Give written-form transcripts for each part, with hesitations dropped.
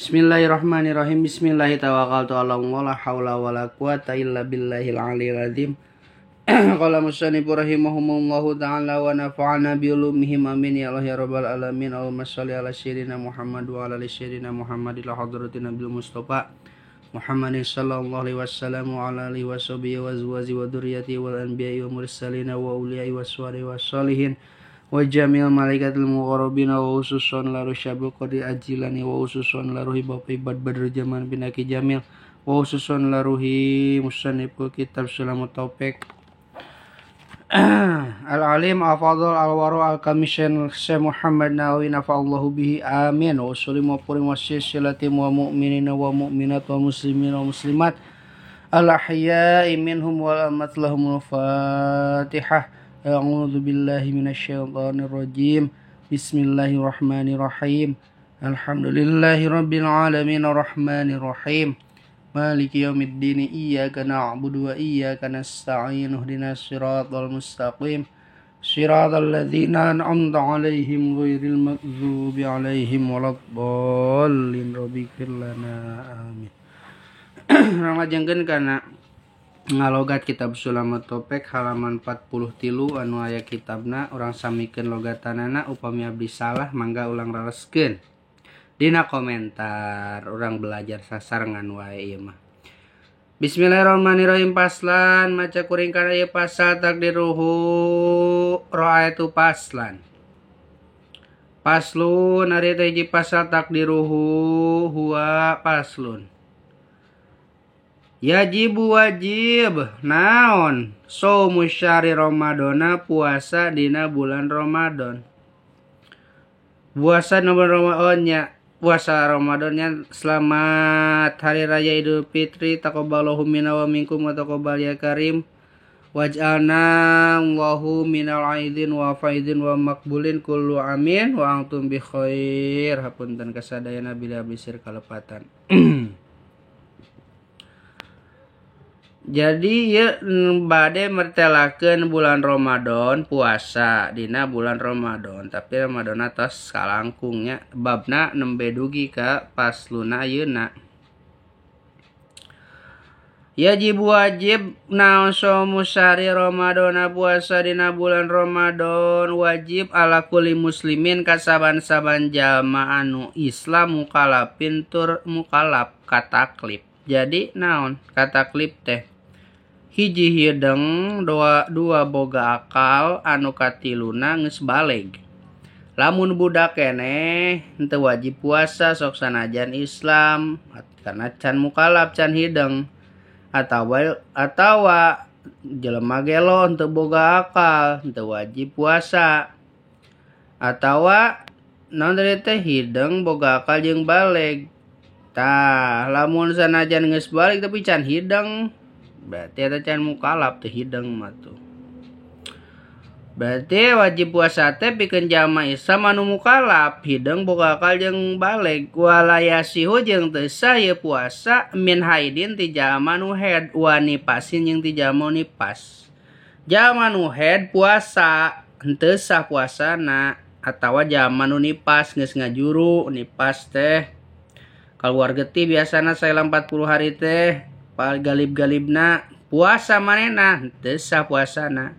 Bismillahirrahmanirrahim. Bismillahirrahmanirrahim. Tawakkaltu ala Allah, la haula wala quwata illa billahil aliyil azim. Qala musannif rahimahumullahu ta'ala wa nafa'ana bi ulumihim, amin ya Allah ya rabbal alamin. Allahumma shalli ala sayyidina Muhammad wa ala ali sayyidina Muhammad ila hadratin nabil Mustafa Muhammadin sallallahu alaihi wasallam wa ala alihi washabihi wa azwaji wa dzurriyyati wal anbiya'i wa mursalin wa awliya'i waswari wassalihin wa jamil malaikatil muqarrabin wa khususan la rusyabil qadi ajilani wa khususan la ruhi bapak ibad badr jaman binaki jamil wa khususan la ruhi musanniful kitab Sulamut Taufik al-alim al-fadl al-waru al-kamisyen Syekh Muhammad Nawawi nafa'allahu bihi amin wa usulim wa purim wa silsilati wa mu'minina wa mu'minat wa muslimin wa muslimat al-ahya'i minhum wal amwat lahumul fatihah. A'udzu billahi minasyaitonir rajim. Bismillahirrahmanirrahim. Alhamdulillahi rabbil alamin arrahmanir rahim. Maliki yaumiddin. Iyyaka na'budu wa iyyaka nasta'in. Ihdinas siratal mustaqim. Siratal ladzina an'amta 'alaihim ghairil maghdubi 'alaihim waladdallin. Rabbighfir lana amin. Ramajengkeun kana ngalogat kitab Sulamut Taufik halaman 43 anu aya kitabna, urang samikeun logatanana. Upami abdi salah mangga ulang rareskeun dina komentar, urang belajar sasarengan wae ieu mah. Bismillahirrahmanirrahim. Paslan maca kuring kana ieu pasal takdiruhu ra'aitu paslan. Paslun ari teh hiji pasal takdiruhu huwa paslun. Yajibu wajib naon saumu syahri Ramadana puasa dina bulan Ramadan. Puasa nomor Ramadannya, puasa Ramadannya. Selamat Hari Raya Idul Fitri, taqabbalallahu minna wa minkum wa taqabbal ya karim. Waj'alna Allahu minal aidin wa faidin wa maqbulin kullu amin wa antum bi khair. Hapunten kasadayana bila bisir kalepatan. Jadi ya bade mertelakeun bulan Ramadan, puasa dina bulan Ramadan, tapi Ramadan atas kalangkungnya babna nembe dugi ka pasluna ayeuna. Yajib wajib naon saumu syahri Ramadana puasa dina bulan Ramadan wajib ala kulli muslimin kasaban-saban jalma anu Islam mukalafin tur mukalaf kataklif. Jadi naon kataklif teh? Hiji hideng, dua boga akal, anu katiluna geus baleg. Lamun budak keneh henteu wajib puasa sok sanajan Islam karena can mukalaf can hideng, atawa jelema gelo henteu boga akal henteu wajib puasa, atawa naon tadi teh hideng boga akal jeung baleg. Tah lamun sanajan geus baleg tapi can hideng berarti eta can mukalaf teu hideng mah tuh. Berarti wajib puasa teh pikeun jalma Islam anu mukalaf hideng boga akal jeung baleg. Walayasihu jeung teu sah ieu puasa min haidin ti jalma nu haid wa nifasin jeung ti jalma nu nifas. Jalma nu haid puasa henteu sah puasana, atawa jalma nu nifas geus ngajuru nifas teh kaluar getih biasana saeula 40 hari teh galib-galibna puasa manehna henteu sah puasana.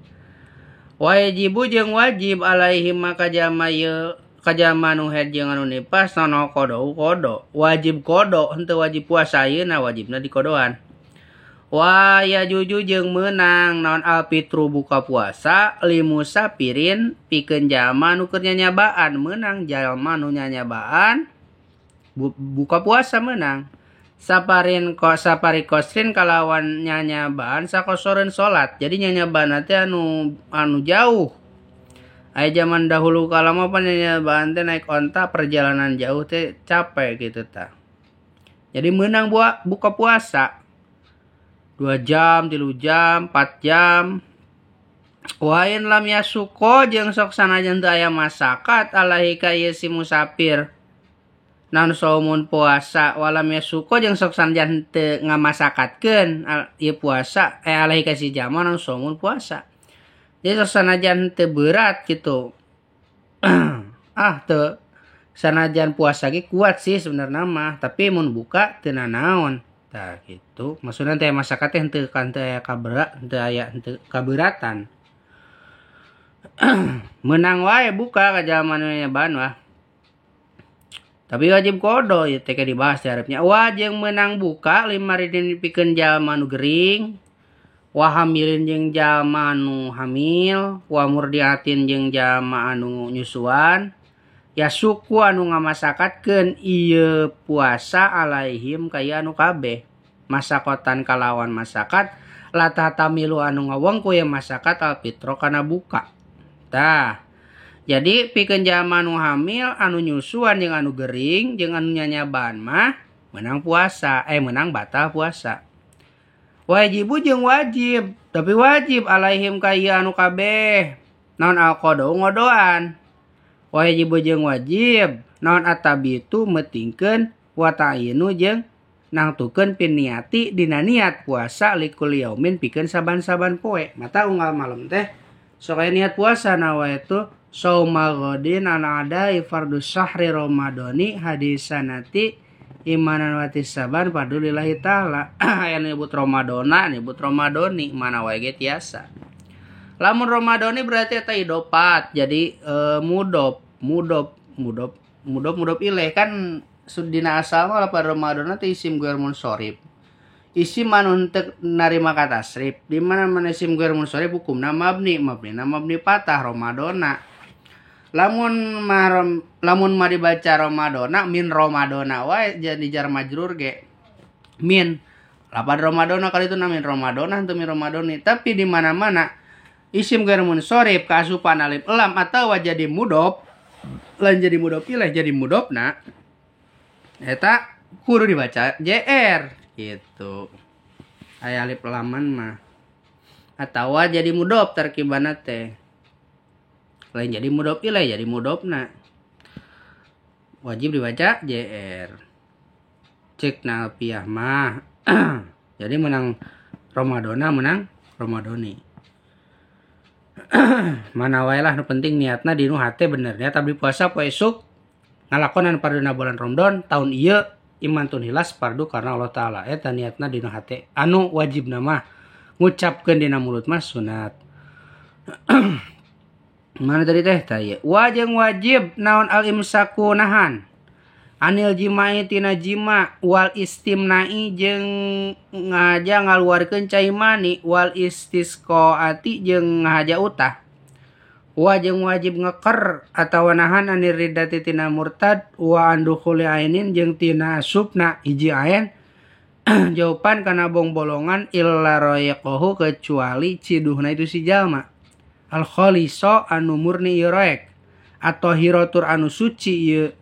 Wajibu jeung wajib alaihi maka jalma ieu kajalma nu haid jeung anu nifas nono kodo kodo wajib kodo henteu wajib puasa ayeuna wajibna dikodoan. Wa yajuju jeung meunang naon alfitru buka puasa limusafirin pikeun jalma nu keur nyanyabaan, meunang jalma nu nyanyabaan buka puasa meunang. Saparin ko sapari kosrin kalawan nyanyabaan sakosoreun salat. Jadi nyanyabaan teh anu jauh. Aya zaman dahulu kala mah pan nyanyabaan teh naik onta perjalanan jauh teh capek gitu tah. Jadi meunang buka puasa 2 jam, 3 jam, 4 jam. Wain lam yasuko jeung sok sanajan teu aya masakat alaihi ka ieu si musafir. Naon saumun puasa walam yasuko jeung sok sanajan teu ngamasakatkeun ieu puasa alaihi ka si jalma naon saumun puasa. Jadi sok sanajan teu berat gitu. Ah teu Sanajan puasa ge kuat sih sebenarnya mah, tapi mun buka teu nanaon. Tah gitu. Maksudna teh masakan teh henteu kan teu aya kaberat, henteu aya henteu kaberatan. Menang wae buka ka jalma nu nyanyabaan mah. Tapi wajib kodo ieu teh dibahas di hareup nya. Wa jeung meunang buka lima ridin pikeun jalma nu gering, wa hamilin jeung jalma anu hamil, wa murdiatin jeung jalma anu nyusuan. Ya suku anu ngamasakatkeun ieu puasa alaihim kaya anu kabeh. Masakotan kalawan masakat latah tamilu anu ngawengku ye masakat alfitro kana buka. Tah. Jadi pikeun jalma anu hamil, anu nyusuan jeung anu gering jeung anu nyanyabaan mah meunang puasa, meunang batal puasa. Wajibu jeung wajib, tapi wajib alaihim ka ieu anu kabeh. Naon alqada ngodoan. Wajib jeung wajib naon atabitu metingkeun wa ta'inu jeung nangtukeun piniati dina niat puasa likul yaumin pikeun saban-saban poe. Mata unggal malam teh sok aya niat puasa nawa itu sauma ghadin an adai fardhu syahri ramadhani hadisanati imanan wa tisaban fadlillahi taala. Aya nyebut ramadhana nyebut ramadhani mana wae ge tiasa. Lamun Ramadhani berarti eta idopat, jadi mudop mudop mudop mudop mudop ileh kan dina asal mah lapan Ramadhani teh isim ghair munsharif. Isim anu henteu narima katasrif, di mana-mana isim ghair munsharif hukumna mabni, mabnina mabni patah Ramadhana. Lamun mah dibaca Ramadhana min Ramadhana wae jadi jar majrur ge. Min lapan Ramadhana kali itu min Ramadhana henteu min Ramadhani, tapi di mana-mana isim ghair munsharif kaasupan alif lam atawa jadi mudhof, lain jadi mudhof ilaih jadi mudhofna eta kudu dibaca JR gitu. Aya alif laman mah atawa jadi mudhof tarkibana teh. Lain jadi mudhof ilaih jadi mudhofna. Wajib dibaca JR. Cek na alfiah mah. Jadi menang Ramadhana menang Ramadhani. Mana wae lah nu penting niatna dinu hate bener niat abdi puasa poe esuk ngalakonan farduna bulan Ramadan tahun ieu iman tun hilas fardu karena Allah taala eta niatna dinu hate anu wajibna mah ngucapkeun dina mulut mah sunat. Mana tadi teh tah ieu wajeng wajib naon al imsaku nahan anil jima'i tina jima wal istimna'i jeung ngahaja ngaluarkeun cai mani wal istisqaati jeung ngahaja utah wa jeung wajib ngeker atawa nahan anir riddati tina murtad wa andukhuli ainin jeung tina asupna hiji ain jaupan kana bongbolongan illa rayqahu kecuali ciduhna itu si jalma al khalisa anu murni ieu roek atau hirotur anu suci ieu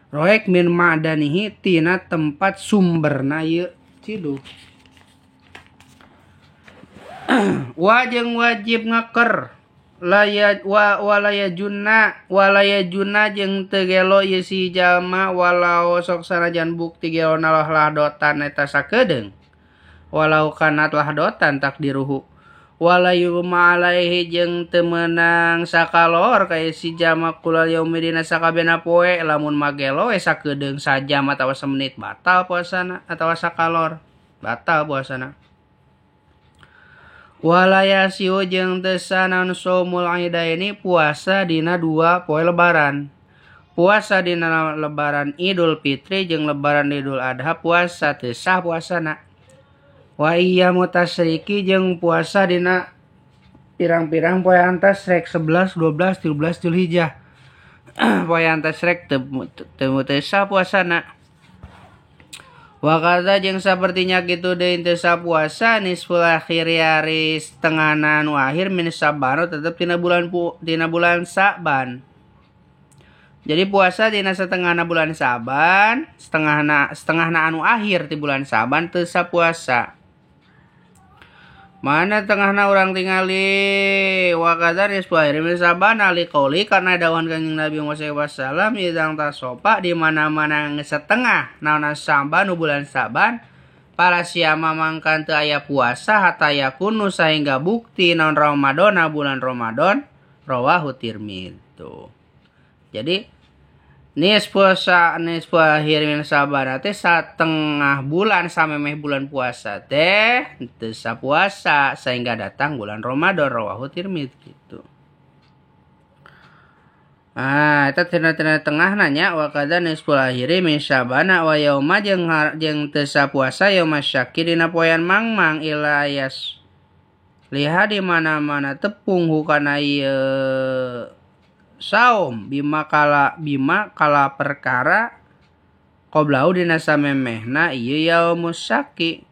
roek min ma'danihi tina tempat sumberna ieu ciduh. Wa jeung wajib ngeker laya wa walaya junna jeung teu gelo ieu si jalma walau sok sanajan bukti gelona lahdotan eta sakedeung walau kanat lahdotan takdiruhu wala yuma alaihi jeung teu meunang sakalor ka si jalma kulal yaumi dina sakabehna poe lamun magelo we sakedeung sajam atawa samenit batal puasana atawa sakalor batal puasana. Wala yasiu jeung teu sanaon saumul aidaini puasa dina dua poe lebaran. Puasa dina lebaran Idul Fitri jeung lebaran Idul Adha puasa teu sah puasana. Wa iyyamu tasyriki jeung puasa dina pirang-pirang poean tasyrek 11, 12, 13 Dzulhijjah. Poean tasyrek teu sah puasana. Wa kadza jeung sapertinya kitu deui teu sah puasa nisful akhir ari setengahna nu akhir min Sa'ban tetep tina bulan Sa'ban. Jadi puasa dina setengahna bulan Sa'ban, setengahna anu akhir ti bulan Sa'ban teu sah puasa. Mana tengahna urang tingali wa kadza nisfu akhir min Sa'ban ali qauli karena dawan Kanjeng Nabi Muhammad sallallahu alaihi wasallam idang tasopa di mana-mana setengah naon Sa'ban nu bulan Sa'ban para siama mangkan teu aya puasa hatta yakunu sahingga bukti naon Ramadhana bulan Ramadan rawahu Tirmidzi. Tuh. Jadi Nisfu nisfu akhir min Sa'ban teh satengah bulan samemeh bulan puasa teh teu puasa sehingga datang bulan Ramadan rawahu Tirmidzi gitu. Ah, eta tina tengah nanya wa kadza nisful akhiri min Sya'bana wa yauma jeung jeung teu puasa yauma syakki dina poean mangmang ila yas liha di mana-mana tepung hukana ieu saum bima kala perkara qoblahu dina samemehna ieu yaumus syakki.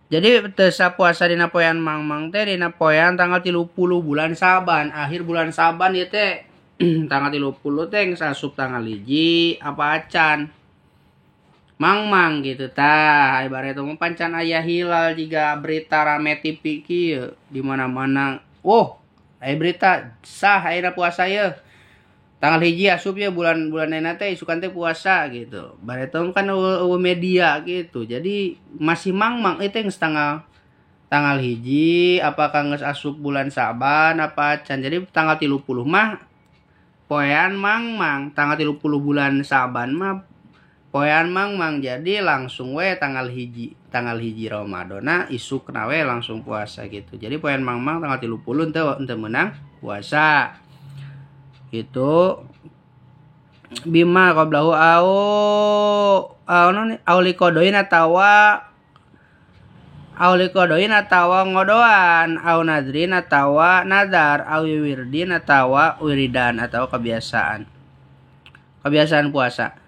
Jadi teu puasa dina poean mangmang teh dina poean tanggal 30 bulan Saban, akhir bulan Saban ieu teh tanggal 30 teh geus asup tanggal 1 apa acan mangmang gitu tah. Ibarat itu mah pancan aya hilal jiga berita rame TV kieu di mana-mana. Oh, aya berita sah ayeuna puasa ye. Tanggal 1 asup ya bulan-bulan ayeuna teh isukan teh puasa gitu. Bareto kan eueuh media gitu. Jadi masih mangmang ieu teh geus tanggal 1 apakah geus asup bulan Saban apa acan. Jadi tanggal 30 mah poean mangmang, tanggal 30 bulan Saban mah poean mangmang. Jadi langsung we tanggal 1 Ramadana isukna we langsung puasa gitu. Jadi poean mangmang tanggal 30 teu meunang puasa. Gitu. Bima qablahu au au liqadoin atawa au liqadoin atawa ngodoan au nadrin atawa nadar au wirdin atawa wiridan atau kebiasaan puasa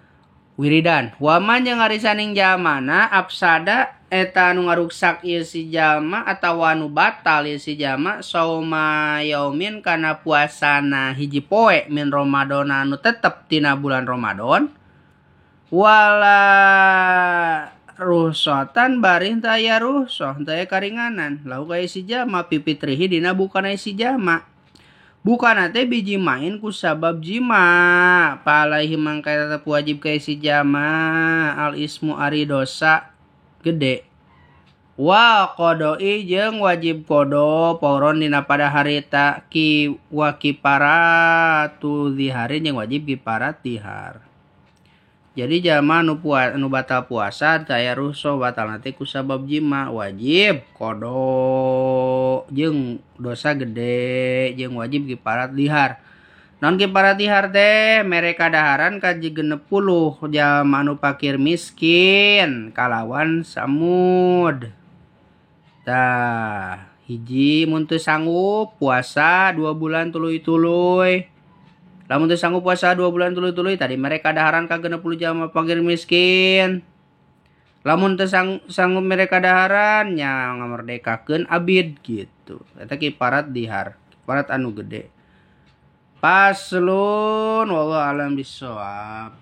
wiridan. Waman jeung arisaning jamana afsada eta anu ngaruksak ieu si jama atawa anu batal ieu si jama sauma yaumin kana puasana hiji poe min Ramadana anu tetep tina bulan Ramadan wala ruhsatan bari teu aya ruhsah teu aya karinganan lahu ka si jama pipitrihi dina bukana si jama bukana teh biji main ku sabab jima palaihi mangka tetep wajib ka si jama al ismu ari dosa gede wa qodoi jeung wajib qodo pauron dina pada harita ki wa kiparatu zihari jeung wajib kiparat tihar. Jadi jalma nu batal puasa teu aya rusuh batal nanti ku sabab jima wajib qodo jeung dosa gede jeung wajib kiparat dihar. Non kiparat dihar teh mere kadaharan ka 60 jalma nu fakir miskin kalawan samud. Tah hiji mun teu sanggup puasa 2 bulan tuluy-tuluy. Lamun teu sanggup puasa 2 bulan tuluy-tuluy tadi mereka daharan ka 60 jalma fakir miskin. Lamun teu sanggup mereka daharan nya ngamerdekakeun abid gitu. Eta kiparat dihar, kiparat anu gede. Paslon wallahu alam bisawab.